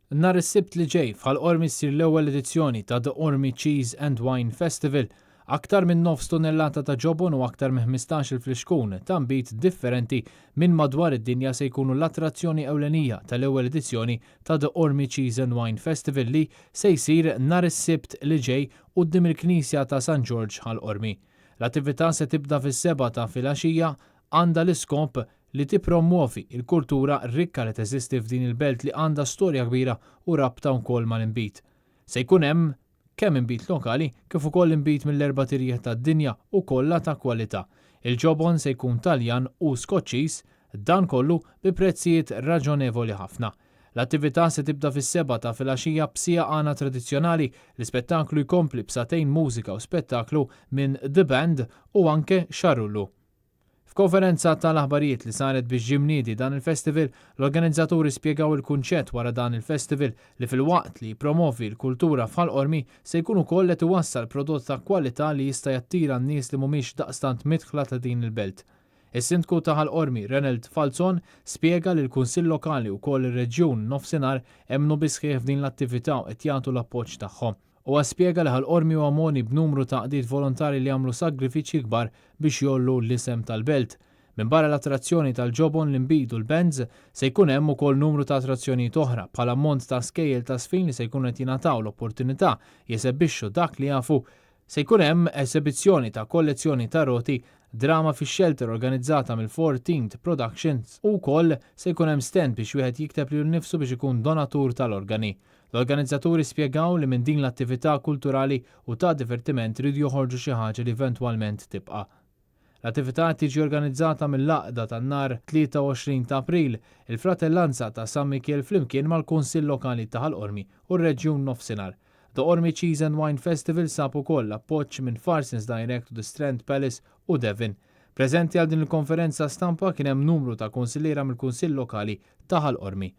Nhar is-Sibt li ġej f'Ħal Qormi ssir l-ewwel edizzjoni ta' The Qormi Cheese and Wine Festival. Aktar minn nofs tonnellata ta' ġobon u aktar minn 15-il flixkun ta' nbid differenti minn madwar id-dinja se jkunu l-attrazzjoni ewlenija tal-ewwel edizzjoni ta' The Qormi Cheese and Wine Festival li se jsir nhar is-Sibt li ġej quddiem il-Knisja ta' San Ġorġ Ħal Qormi. L-attività se tibda fis-7 ta' filgħaxija, għandha l-iskop li tippromwovi l-kultura rikka li teżisti f'din il-belt li għandha storja kbira u rabta wkoll mal-inbid. Se jkun hemm kemm inbid lokali kif ukoll inbid mill-erbat irjieħ tad-dinja u kollha ta' kwalità. Il-ġobon se jkun Taljan u Skoċċiż, dan kollu bi prezzijiet raġonevoli ħafna. L-attività se tibda fis-7 ta' filgħaxija b'siegħa għana tradizzjonali, l-ispettaklu jkompli b'sagħtejn mużika u spettaklu minn The Band u anke Xarullu. F'konferenza tal-aħbarijiet li saret biex ġie mniedi dan il-festival, l-organizzaturi spjegaw il-kunċett wara dan il-festival li filwaqt li jippromovi l-kultura f'Ħal Qormi se jkun ukoll qed iwassal prodott ta' kwalità li jista' jattira n-nies li mhumiex daqstant midħla ta' din il-belt. Is-Sindku ta' Ħal Qormi, Renald Falzon, spjega li l-Kunsill Lokali wkoll ir-Reġjun Nofsinhar emmnu bis-sħiħ f'din l-attività u qed jagħtu l-appoġġ tagħhom. Huwa spjega li Ħal Qormi huwa mogħni b'numru ta' għaqdiet volontarji li jagħmlu sagrifiċċji kbar biex jgħollu l-isem tal-belt. Minbarra l-attrazzjoni tal-ġobon, l-inbid u l-bands, se jkun hemm ukoll numru ta' attrazzjonijiet oħra bħal ammont ta' skejjel ta' żfin li se jkunu qed jingħataw l-opportunità jesebixxu dak li jafu. Se jkun hemm esebizzjoni ta' kollezzjoni ta' roti, drama fix-xelter organizzata mill-Fourteenth Productions u wkoll se jkun hemm stand biex wieħed jikteb lilu nnifsu biex ikun donatur tal-organi. L-organizzaturi spjegaw li minn din l-attività kulturali u ta' divertiment iridu joħorġu xi ħaġa li eventwalment tibqa'. L-attività qed tiġi organizzata mill-Għaqda tan-Nar 23 ta' April, il-Fratellanza ta' San Mikiel flimkien mal-Kunsill Lokali ta' Ħal Qormi u r-Reġjun Nofsinhar. The Qormi Cheese and Wine Festival sab ukoll l-appoġġ minn Farsons Direct u The Strand Palace u Devon. Preżenti għal din il-konferenza stampa kien hemm numru ta' kunsilliera mill-Kunsill Lokali ta' Ħal Qormi.